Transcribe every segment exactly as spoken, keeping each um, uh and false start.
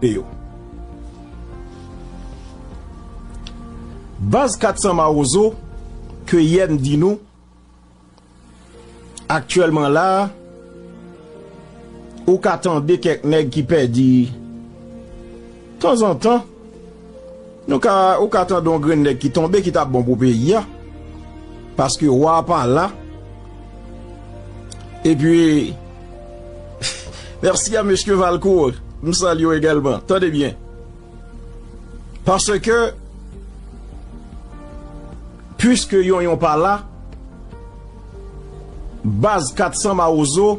yo. Baz kat san Mawozo, ke yè m di nou, aktyèlman la, ou ka tande kèk nèg ki pèdi tanzantan. Nou ka, ou ka tande yon grenn nèg ki tonbe ki t ap bon pou peyi a. Paske wa a pa la. Epi, mèsi a mesye Valcourt, m salye w egalman. Tande byen. Paske, piske Yonyon pa la, baz kat san Mawozo,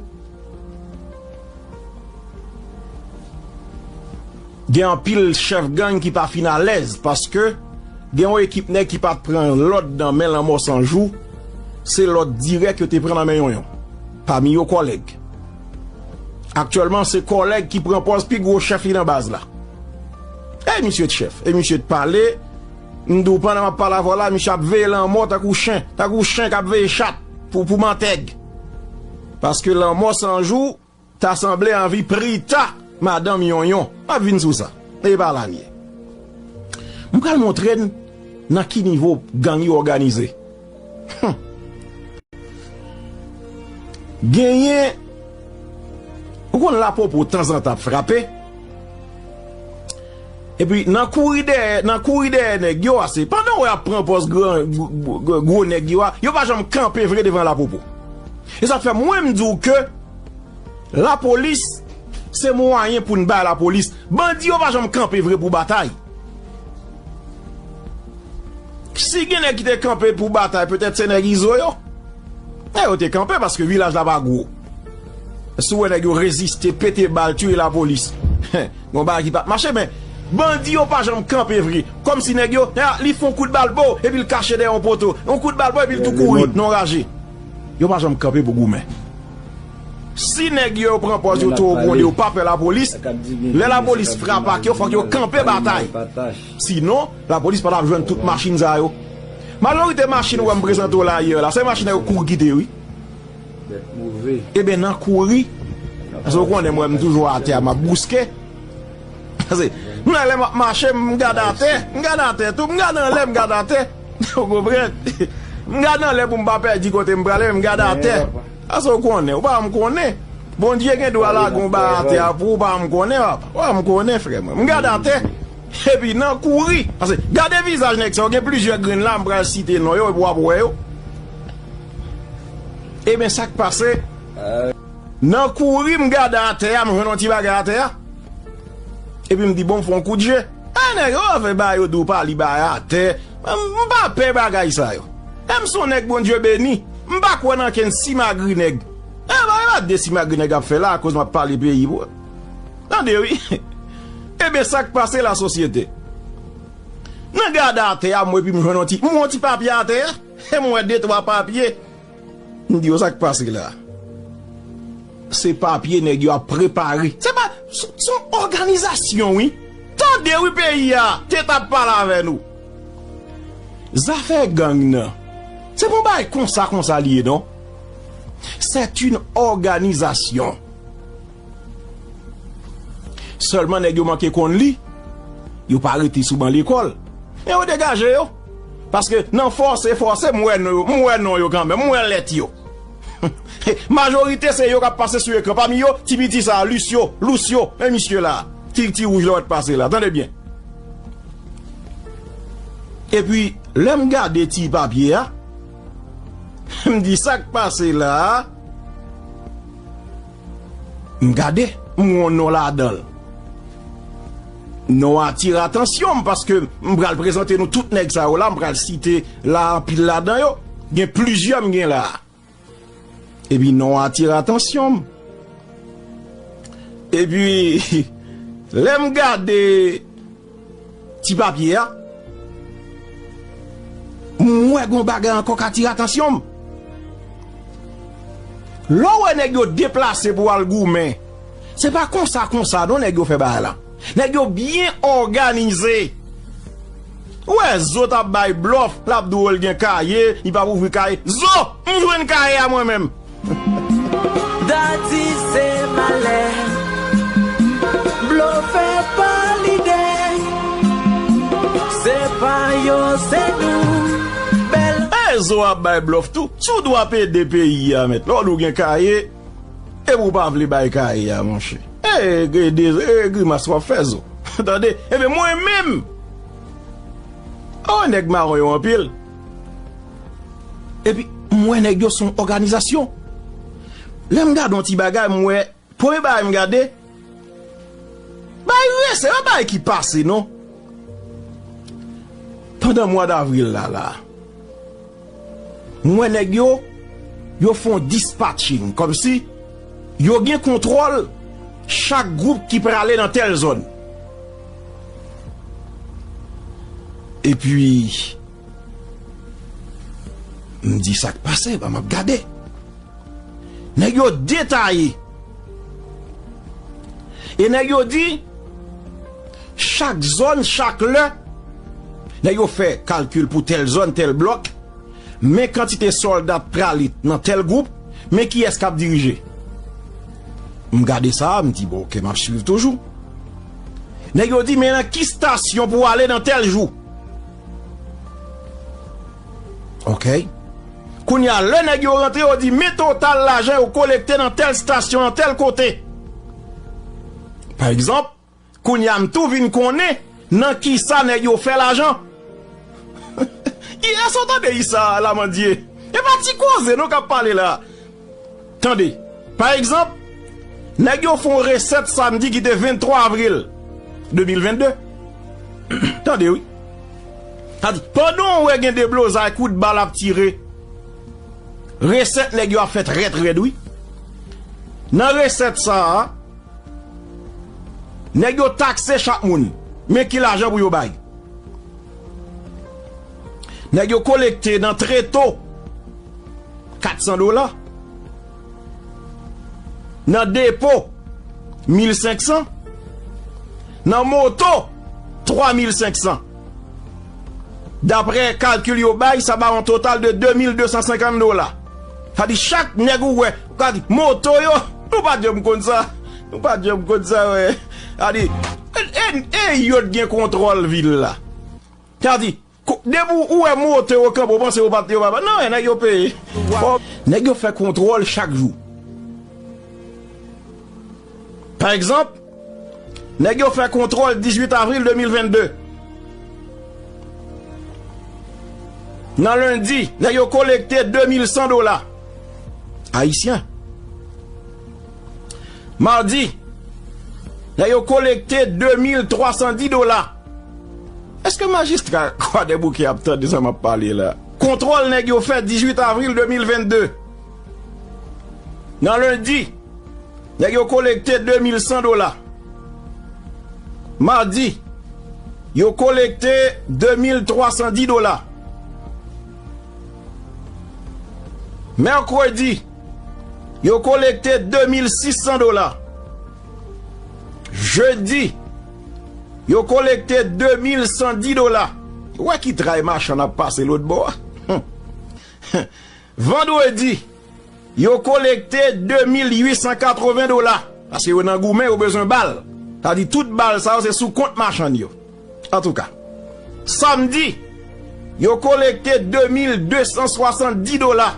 gen anpil chèf gang ki pa fin alèz, paske gen yon ekip nèg ki pa t pran lòd nan men Lanmò San Jou, se lòd dirèk yo te pran nan men Yonyon. Pami yo kòlèg. Aktyèlman, se kòlèg ki pran pòz pi gwo chèf li nan baz la. E misye t chèf, e misye t pale, m di w pandan m ap pale avè w la, misye ap veye lanmò tankou chen, tankou chen k ap veye chat pou, pou mantèg. Paske Lanmò San Jou ta sanble anvi Prita, madanm Yonyon. M ap vin sou sa. E pa la n ye. M pral montre n nan ki nivo gang yo òganize. Hum. Genyen, ou konn lapopo tanzantan ap frape. Epi nan kouri dèyè, nan kouri dèyè nèg yo a, se pandan w ap pran pòz gran, gwo, gwo, gwo nèg yo a, yo pa janm kanpe vre devan lapopo. E sa k fè mwen m di w ke lapolis, se mwayen pou n bay lapolis. Bandi yo pa janm kanpe vre pou batay. Si gen nèg ki te kanpe pou batay, petèt se nèg Izo yo. E yo te kanpe paske vilaj la pa gwo. Si w wè nèg yo reziste, pete bal, tiye lapolis. Gon bagay ki pa t mache, men bandi yo pa janm kanpe vre. Kòmsi nèg yo, a, li fè yon kout bal bo, epi l kache dèyè yon poto. Yon kout bal bo, epi l tou kouri, nan raje. Yo pa janm kanpe pou goumen. Si nèg yo, yo pran pòz yo two gwonde, yo pa pè lapolis, lè lapolis frape ak yo, fòk yo kanpe batay. Sinon, lapolis pa t ap jwenn tout machin sa yo. Majorite machin ou wè m prezante w la yè la, se machin nèg yo kouri kite, wi. Ebyen, nan kouri, paske w konnen mwen, m toujou atè a, m ap bouske. Paske, m nan lè m ap mache, m gade atè, m gade atè tou, m gade anlè, m gade atè. Ou konprann? M gade anlè pou m pa pèdi kote m prale, men m gade atè. Paske w konnen, ou pa janm konnen. Bondye gen dwa lage yon bagay atè a pou ou, ou pa janm konnen, papa. Ou pa janm konnen, frè mwen. M gade atè. Epi nan kouri. Paske gade vizaj nèg sa yo, gen plizyè grenn la, m pral site non yo, epi w ap wè yo. Ebyen, sa k pase? Nan kouri, m gade atè a, m jwenn yon ti bagay atè a. Epi m di, bon, m fè yon kout je. E nèg yo fè bagay yo di w pa li bagay atè. M, m pa pè bagay sa yo. E m se yon nèg Bondye beni. M pa kwè nan kenn simagri nèg. E bagay pa de simagri nèg ap fè la, akoz m ap pale peyi pou. Tande wi. Ebyen, sa k pase lasosyete? Nan gade atè a, mwen, epi m jwenn yon ti, m wè yon ti papye atè a. E m wè de twa papye. M di yo sa k pase la. Se papye nèg yo ap prepare. Se pa, se, se yon òganizasyon, wi. Tande, wi, peyi a, te t ap pale avè nou. Zafè gang nan, se pa yon bagay konsa, konsa li ye, non. C'est une organisation. Sèlman nèg yo manke konn li, yo pa rete sou ban lekòl. Men yo degaje yo. Paske nan fòse, fòse, m wè non yo, m wè non yo kanmenm, m wè lèt yo. Majorite se yo k ap pase sou ekran. Pami yo, ti piti sa a, Lucio, Lucio, men misye la, ti, ti wouj la w wè t pase la, tande byen. Epi, lè m gade ti papye a, m di sa k pase la a, m gade, m wè yon non ladan l. Non an atire atansyon m, paske m pral prezante nou tout nèg sa yo la, m pral site la anpil ladan yo. Gen plizyè m gen la. Epi non an atire atansyon m. Epi, lè m gade ti papye a, m wè gon bagay ankò k atire atansyon m. Lè w wè nèg yo deplase pou al goumen, se pa konsa, konsa non nèg yo fè bagay la. Nèg yo byen òganize. Ou wè Zo t ap bay blòf, l ap di w l gen kaye, li p ap ouvri kaye. Zo, m jwenn kaye a mwen menm. Dadi se malè. Blofè pa Zo ap bay blòf tou. Si w dwe ap ede peyi a, mèt, lè w di w gen kaye, epi w pa vle bay kaye a, monchè. E, e, de, e grimas w ap fè, Zo. Tande? Ebyen, mwen menm, o, nèg mawon yo anpil. Epi, m wè nèg yo se yon òganizasyon. Lè m gade yon ti bagay, m wè, premye bagay m gade, bay rese, yon bagay ki pase, non. Pandan mwa davril la, la, m wè nèg yo, yo fè yon dispatching, kòmsi yo gen kontwòl chak gwoup ki prale nan tèl zòn. Epi, m di, "Sa k pase?" Ban m ap gade. Nèg yo detaye. E nèg yo di, chak zòn, chak lè, nèg yo fè kalkil pou tèl zòn, tèl blòk, men kantite sòlda k prale nan tèl gwoup, men kiyès k ap dirije. M gade sa, m di, "Bon, oke, m ap swiv toujou." Nèg yo di, "Men nan ki estasyon pou w ale nan tèl jou?" Oke. Kounye a, lè nèg yo rantre, yo di, "Men total lajan yo kolekte nan tèl estasyon, nan tèl kote." Pa egzanp, kounye a, m tou vin konnen nan kisa nèg yo fè lajan. Isa, w tande Isa Lamandye? E pa ti koze, non, k ap pale la. Tande, pa egzanp, nèg yo fè yon resèt samdi ki te venntwa avril de mil vennde. Tande, wi. Sa di, pandan w wè gen deblozay, kout bal ap tire, resèt nèg yo ap fè trèt rèd, wi. Nan resèt sa a, nèg yo takse chak moun. Men ki lajan pou yo bay. Nèg yo kolekte nan treto, kat san dola. Nan depo, mil senk san. Nan moto, twa mil senk san. Daprè kalkil yo bay, sa ba yon total de de mil de san senkant dola. Sa di chak nèg ou wè, gad moto yo, nou pa t janm konn sa. Nou pa t janm konn sa, wè. Sa di, e, e, e yo t gen kontwòl vil la. Sa di, ko-, depi ou wè moto yo kanpe, ou panse yo pa t, yo pa, pa, non, nèg yo peye. Nèg yo fè kontwòl chak jou. Pa egzanp, nèg yo fè kontwòl dizuit avril de mil vennde. Nan lendi, nèg yo kolekte de mil san dola ayisyen. Madi, nèg yo kolekte de mil twa san dis dola. Èske majistra Kwadèboukè ap tande sa m ap pale la? Kontwòl nèg yo fè dizuit avril de mil vennde. Nan lendi, nèg yo kolekte de mil san dola. Madi, yo kolekte de mil twa san dis dola. Mèkredi, yo kolekte de mil sis san dola. Jedi, yo kolekte de mil san dis dola. Ou wè ki tray machann ap pase lòt bò a. Vandredi, yo kolekte de mil uit san katreven dola. Paske yo nan goumen, yo bezwen bal. Sa di tout bal sa yo se sou kont machann yo. Antouka, samdi, yo kolekte de mil de san swasanndis dola.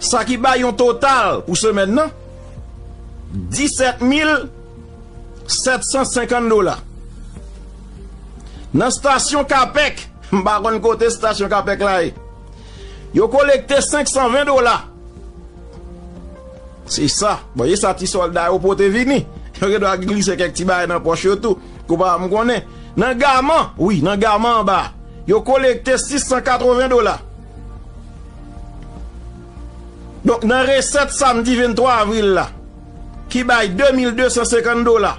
Sa ki bay yon total pou semèn nan, disèt mil sèt san senkant dola. Nan estasyon Kapèk, m pa konn kote estasyon Kapèk la ye. Yo kolekte senk san ven dola. Se sa. Bon, e sa ti sòlda yo pote vini. Yo gen dwa glise kèk ti bagay nan pòch yo tou. Kou pa m konnen. Nan gaman, wi, nan gaman anba. Yo kolekte sis san katreven dola. Donk, nan resèt samdi venntwa avril la, ki bay de mil de san senkant dola.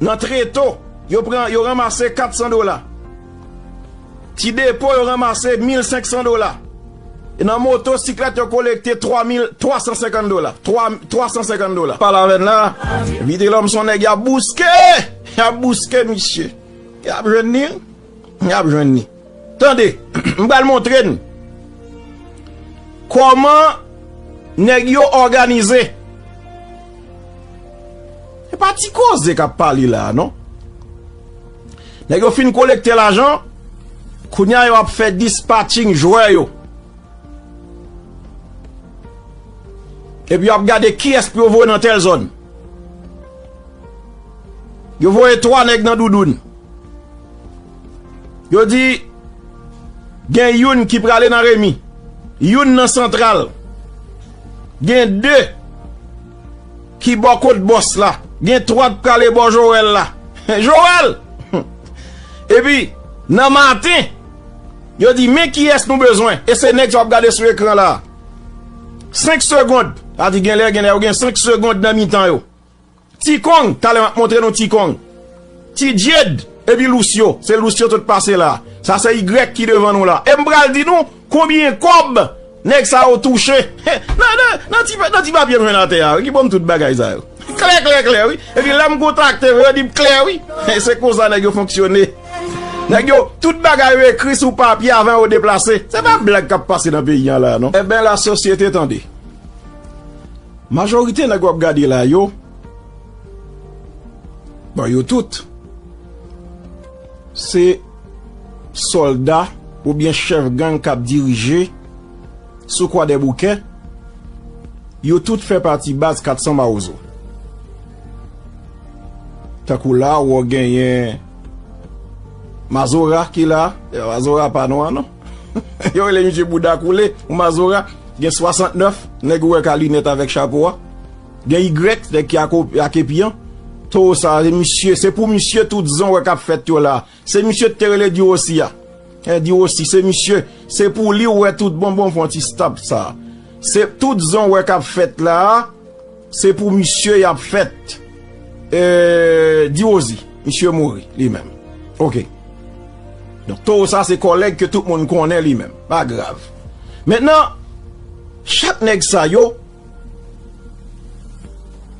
Nan treto, yo pran, yo ranmase kat san dola. Ti depo, yo ranmase mil senk san dola. E nan motosiklèt, yo kolekte twa mil twa san senkant dola. Twa, twa san senkant dola. Pale avè n la, Vitelòm se yon nèg y ap bouske. Y ap bouske, misye. Y ap jwenn li. Y ap jwenn li. Tande, m pral montre n kòman nèg yo òganize. Se pa ti koze k ap pale la a, non. Nèg yo fin kolekte lajan, Kounye a yo ap fè dispatching jwè yo. Epi yo ap gade kiyès pou yo voye nan tèl zòn. Yo voye twa nèg nan Doudoun. Yo di, gen youn ki prale nan Remi, youn nan Santral, gen de ki bò kot bòs la, gen twa k prale bò Joel la. Joel! Epi, nan maten, yo di, men kiyès nou bezwen. E se nèg sa w ap gade sou ekran la. Senk segonn. Sa di, gen lè, gen lè, yo gen senk segonn nan mitan yo. Ti Kong, talè m ap montre nou Ti Kong. Ti Jed, epi Lucio. Se Lucio tout pase la. Sa se Y ki devan nou la. E m pral di nou konbyen kòb nèg sa yo touche. Nan, nan, nan ti, nan ti papye m jwenn atè a, wi, ki ban m tout bagay sa yo. Klè, klè, klè, wi. Epi lè m kontakte yo, yo di m klè, wi. Se konsa nèg yo fonksyone. Nèg yo, tout bagay yo ekri sou papye avan yo deplase. Se pa blag k ap pase nan peyi a la, non. Eben, lasosyete, tande. Majorite nèg w ap gade la yo, bon, yo tout, se sòlda oubyen chèf gang k ap dirije sou Kwadèboukè. Yo tout fè pati baz kat san Mawozo. Tankou la, w genyen Mazora ki la. E, Mazora pa nou an, non. Yo rele misye Bouda Koule, ou Mazora. Gen swasantnèf, nèg ou wè k a linèt avèk chapo a. Gen Y, nèg ki ak, ak epi an. Towo sa, se misye, se pou misye tout zon wè k ap fèt yo la. Se misye te rele Diwosi a. E, Diwosi, se misye, se pou li ou wè tout, bon, bon, fè yon ti stop sa. Se tout zon wè k ap fèt la. Se pou misye y ap fèt. E, Diwozi, misye mouri, li menm. Oke. Donk, towo sa se kòlèg ke tout moun konnen li menm. Pa grav. Mentnan, chak nèg sa yo,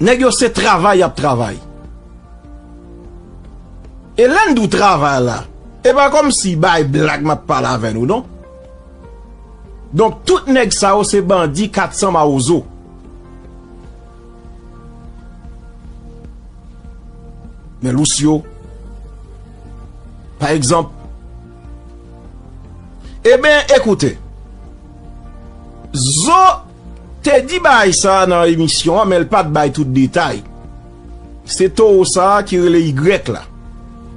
nèg yo se travay y ap travay. E lè n di w travay la, e pa kòmsi bay blag m ap pale avè nou, non. Donk, tout nèg sa yo se bandi kat san Mawozo. Men Lucio, pa egzanp. Eben, ekoute. Zo te di bagay sa a nan emisyon an, men l pa t bay tout detay. Se towo sa a ki rele Y la,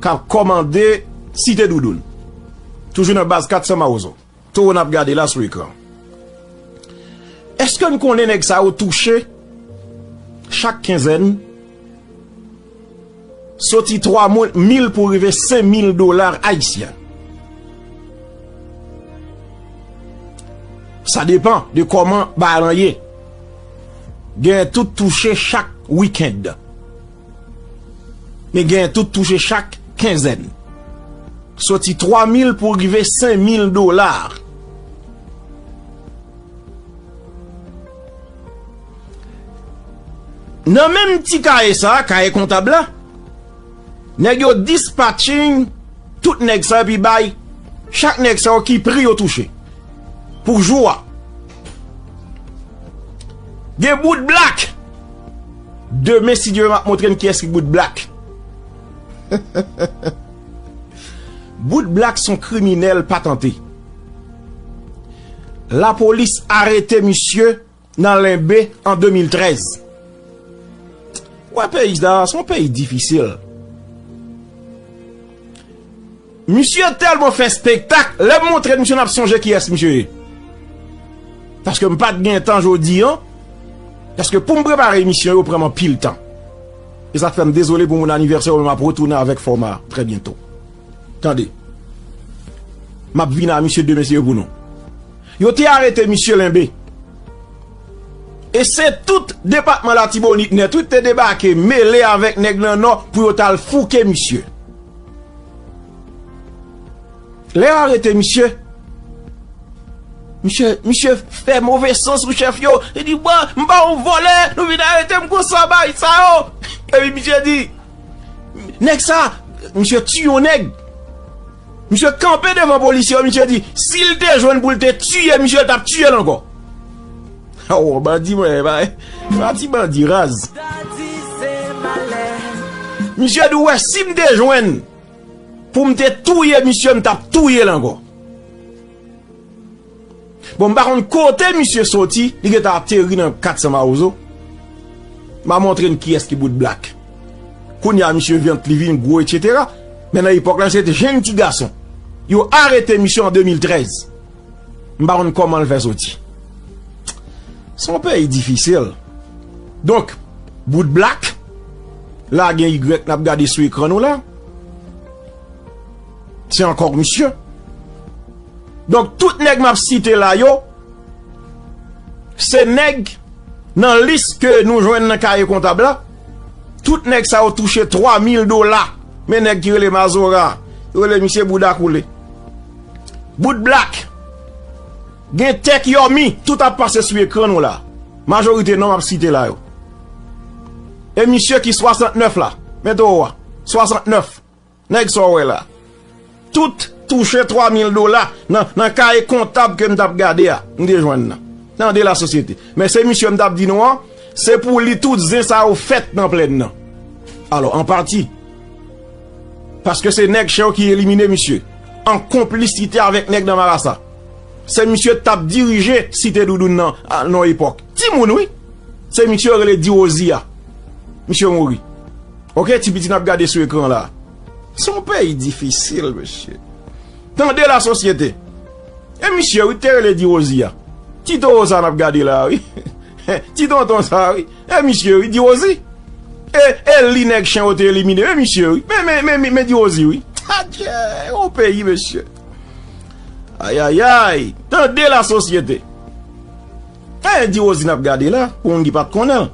k ap kòmande Site Doudoun. Toujou nan baz kat san Mawozo. Towo n ap gade la sou ekran. Èske n konnen nèg sa yo touche chak kenzèn soti twa mil pou rive senk mil dola ayisyen? Sa depann de kòman bagay lan ye. Gen tout touche chak wikenn. Men gen tout touche chak kenzèn. Soti twa mil pou rive senk mil dola. Nan menm ti kaye sa a, kaye kontab la, nèg yo dispatching tout nèg sa epi bay chak nèg sa yo ki pri yo touche pou jou a. Gen bout blak. Demen, si Dye vle, m ap montre n kiyès ki bout blak. Bout blak se yon kriminèl patante. Lapolis arete misye nan Lenbe an de mil trèz. Wè, peyi sa a, se yon peyi difisil. Misye tèlman fè spektak, lè m montre misye, n ap sonje kiyès misye ye. Paske m pa t gen tan jodi an, paske pou m prepare emisyon yo pran m anpil tan. E sa k fè m dezole pou moun anivèsè yo, men m ap retounen avèk fòma trè byento. Tande. M ap vin a misye demen, se pou nou. Yo te arete misye Lenbe. E se tout depatman Latibonit nèt, wi, te debake, mele avèk nèg nan Nò pou yo t al fouke misye. Lè yo arete misye, misye, misye fè move san sou chèf yo. Li di, "Bon, m pa yon vòlè, nou vin arete m konsa, bay sa yo." Epi misye di, "Nèg sa, misye tiye yon nèg." Misye kanpe devan polisye yo, misye di, si l te jwenn pou l te tiye misye, l t ap tiye l ankò. Oh, bandi, mwen, e pa, e pa ti bandi raz. Misye di, w wè, si m te jwenn pou m te touye misye, m t ap touye l ankò. Bon, m pa konn kote misye soti, li gentan ateri nan kat san Mawozo. M a montre n kiyès ki Bout Black. Kounye a, misye vant li vin gwo, etsetera. Men nan epòk la, se te jenn ti gason. Yo arete misye an de mil trèz. M pa konn kòman l fè soti. Se yon peyi difisil. Donk, Bout Black, la gen Y n ap gade sou ekran nou la. Se ankò misye. Donk, tout nèg m ap site la yo, se nèg nan lis ke nou jwenn nan kaye kontab la. Tout nèg sa yo touche twa mil dola. Men nèg ki rele Mazora, yo rele misye bouda koule. Bout Black, gen Tech Yomi, tout ap pase sou ekran nou la. Majorite non m ap site la yo. E misye ki swasantnèf la, men toro a, swasantnèf. Nèg sa w wè la. Tout touche twa mil dola nan, nan kaye kontab ke m t ap gade a, m te jwenn nan. Tande la sosyete. Men se misye m t ap di nou an, se pou li tout zen sa yo fèt nan plèn nan. Alò, an pati, paske se nèg Chen yo ki elimine misye, an konplisite avèk nèg nan marasa. Se misye t ap dirije Site Doudoun nan, a, nan epòk. Timoun, wi. Se misye yo rele Diwozi a. Misye mouri. Oke, ti pitit n ap gade sou ekran la. Se yon peyi difisil, mesye. Tande la sosyete. E misye, wi, te rele Diwozi a. Ti toro sa n ap gade la, wi. Ti tonton sa, wi. E misye, wi, Diwozi. E, e li nèg Chen yo te elimine. E misye, wi. Men, men, men, men, men Diwozi, wi. Adje, yon peyi, mesye. Ayayay. Tande la sosyete. E Diwozi n ap gade la, pou moun ki pa t konnen l.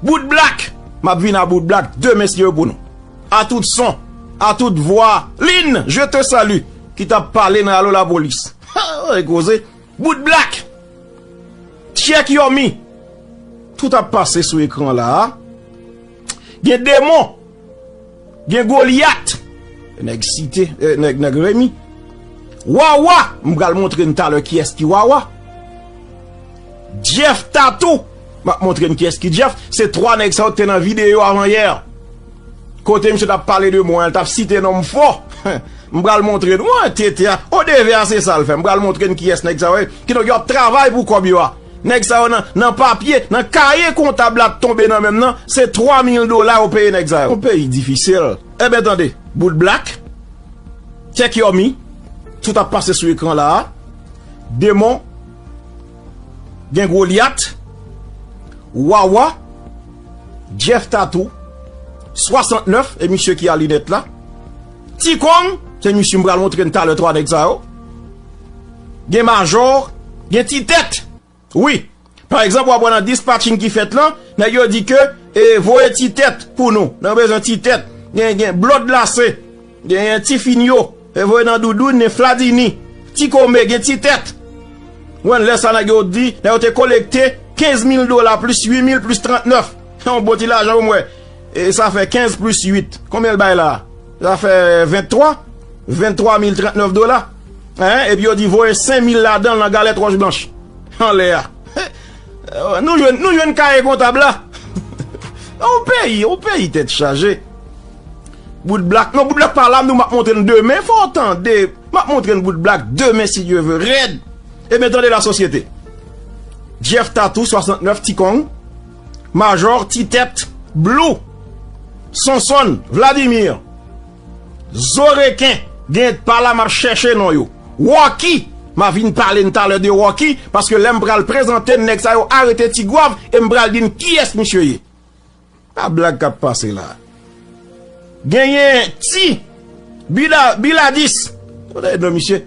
Bout Black, m ap vin a Bout Black demen si Dye vle pou nou. A tout son, a tout vwa, Lin, je te salue, ki t ap pale nan Alo Lapolis. Ha, e koze. Bout Black, Tech Yomi, tout ap pase sou ekran la a. Gen Demon, gen Golyat, nèg Site, eh, nèg, nèg Remi. Wawa, m pral montre n talè kiyès ki Wawa. Jeff Tatou, m ap montre n kiyès ki Jeff. Se twa nèg sa yo te nan videyo avan yè. Kote misye t ap pale de mwen, l t ap site non m fò. M pral montre nou, an, tete a. O devè a, se sa l fè. M pral montre n kiyès nèg sa yo ye. Kidonk, yo ap travay pou kòb yo a. Nèg sa yo nan, nan papye, nan kaye kontab la t tonbe nan men m nan, se twa mil dola yo peye nèg sa yo. Yon peyi difisil. Enben, tande, Bout Black, Tech Yomi, tout ap pase sou ekran la a. Demon, gen Golyat, Wawa, Jeff Tatou, swasantnèf, e misye ki a linèt la. Ti Kong, se misye m pral montre n talè twa nèg sa yo. Gen Majò, gen Ti Tèt. Wi. Pa egzanp, w ap wè nan dispatching ki fèt lan, nèg yo di ke, e, voye Ti Tèt pou nou. Nou bezwen Ti Tèt. Gen, gen Blòd Lase. Gen, gen Ti Finyo. E voye nan Doudoun, gen Fladini. Ti Kome, gen Ti Tèt. Mwen, lè sa nèg yo di, nèg yo te kolekte kenz mil dola plis uit mil plis trannèf. Yon bon ti lajan pou mwen. E sa fè kenz plis uit. Konbyen l bay la? Sa fè venntwa. Venntwa mil trannèf dola. Hein? Epi yo di voye senk mil ladan l nan galèt wòch blanch. Anlè a. Nou jwenn, nou jwenn kaye kontab la. On peyi, on peyi tèt chaje. Bout Black, non, Bout Black pa la, m di w m ap montre n demen, fò w tande. M ap montre n Bout Black demen, si Dye vle, rèd. Ebyen, tande la sosyete. Jeff Tatou, swasantnèf, Ti Kong, Majò, Ti Tèt, Blue, Sonson, Vladimir, Zo Reken, gen pa la m ap chèche non yo. Rocky, m a vin pale n talè de Rocky, paske lè m pral prezante n nèg sa yo arete Ti Gwav, e m pral di n kiyès misye ye. Pa blag k ap pase la. Genyen Ti Bila, Biladis. Kote non misye?